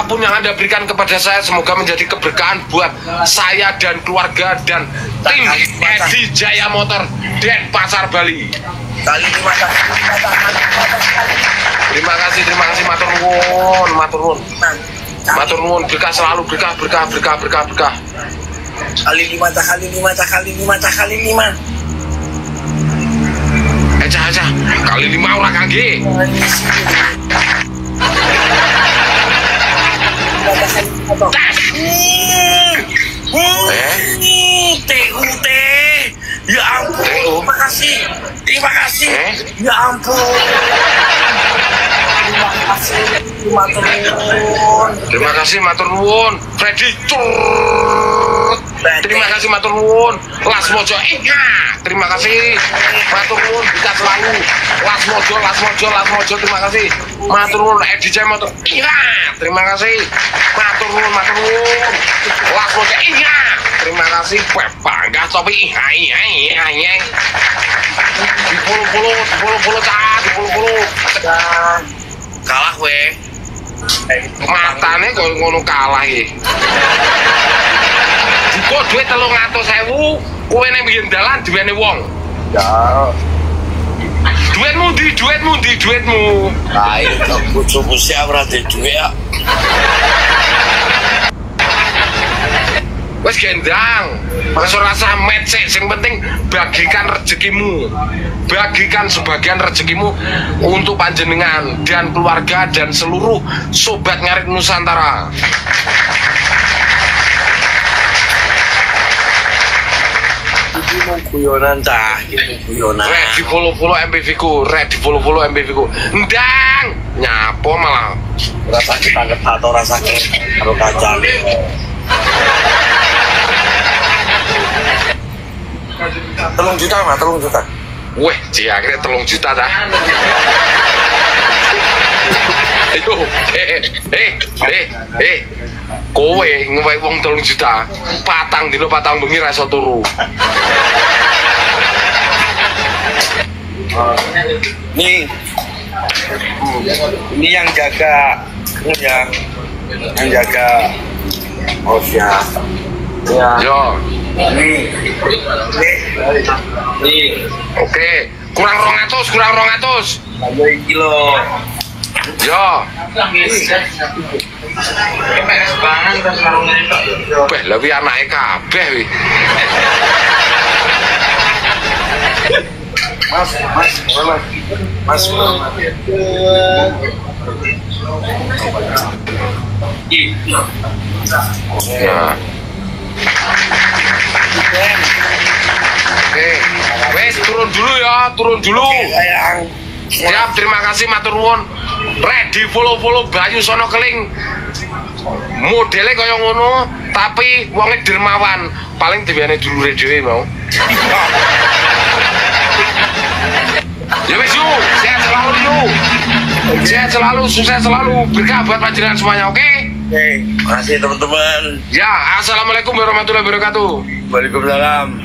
Apapun yang Anda berikan kepada saya semoga menjadi keberkahan buat saya dan keluarga dan tim Edi Jaya Motor Denpasar Bali. Terima kasih, matur nuwun, matur nuwun. Matur nuwun, berkah selalu, berkah, berkah, berkah, berkah, berkah. Kali lima, kali lima, kali lima, kali lima. Cah, cah, kali lima ora kangge. Tes. TUT. Ya ampun, terima kasih. Terima kasih. Ya ampun. Terima kasih, matur nuwun. Terima kasih matur nuwun. Freddy. Terima kasih matur nuwun. Lasmojo Ika. Terima kasih. Matur nuwun berkah selalu. Lasmojo, Lasmojo, Lasmojo, terima kasih. Matur nuwun Edi Jaya Motor. Iya, terima kasih. Matur nuwun, matur nuwun. Lasmojo Iya. Terima kasih. Bangga topi iya iya iya iya. Di polo-polo, di polo-polo cah, di polo-polo. Kalah kowe. Matane koyo ngono kalah iki. Jupuk duit 300.000, kowe ning pinggir dalan duwene wong. Ya. Duitmu ndi? Duitmu ndi? Duitmu. Lah itu bojoku sik ora duwe duit kok. Wes gendang. Masuk rasa met sik, sing penting bagikan rezekimu. Bagikan sebagian rezekimu untuk panjenengan dan keluarga dan seluruh sobat Ngarit Nusantara. Iki mung guyonan cah, iki mung guyonan. Ready follow-follow MPV ku, ready follow-follow MPV ku. Ndang, nyapo malah. Rasa ditangkep atau rasa karo kancane. 3 juta mah, 3 juta. Weh, akhirnya 3 juta dah. Ayo, kowe ngewehi wong 3 juta, patang dino patang bengi ra iso turu. Nih, ini yang jaga, yang jaga. Oh ya. Ya. Yo. Nih. Nih. Oke, kurang 200, kurang 200. Ayo iki lho. Yo. Beh, lha kuwi anake kabeh kuwi. Mas, mas, mas. Nah. Oke, wes turun dulu ya, turun dulu. Oke, sayang. Siap, terima kasih matur nuwun. Ready follow-follow Bayu Sono Keling. Modelnya kaya ngono, tapi wonge dermawan. Paling diwene dulure dhewe mau. Ya wes yuk, sehat selalu yuk. Sehat selalu, sukses selalu, berkah buat panjenengan semuanya, oke? Oke, makasih teman-teman. Ya, assalamualaikum warahmatullahi wabarakatuh. Waalaikumsalam.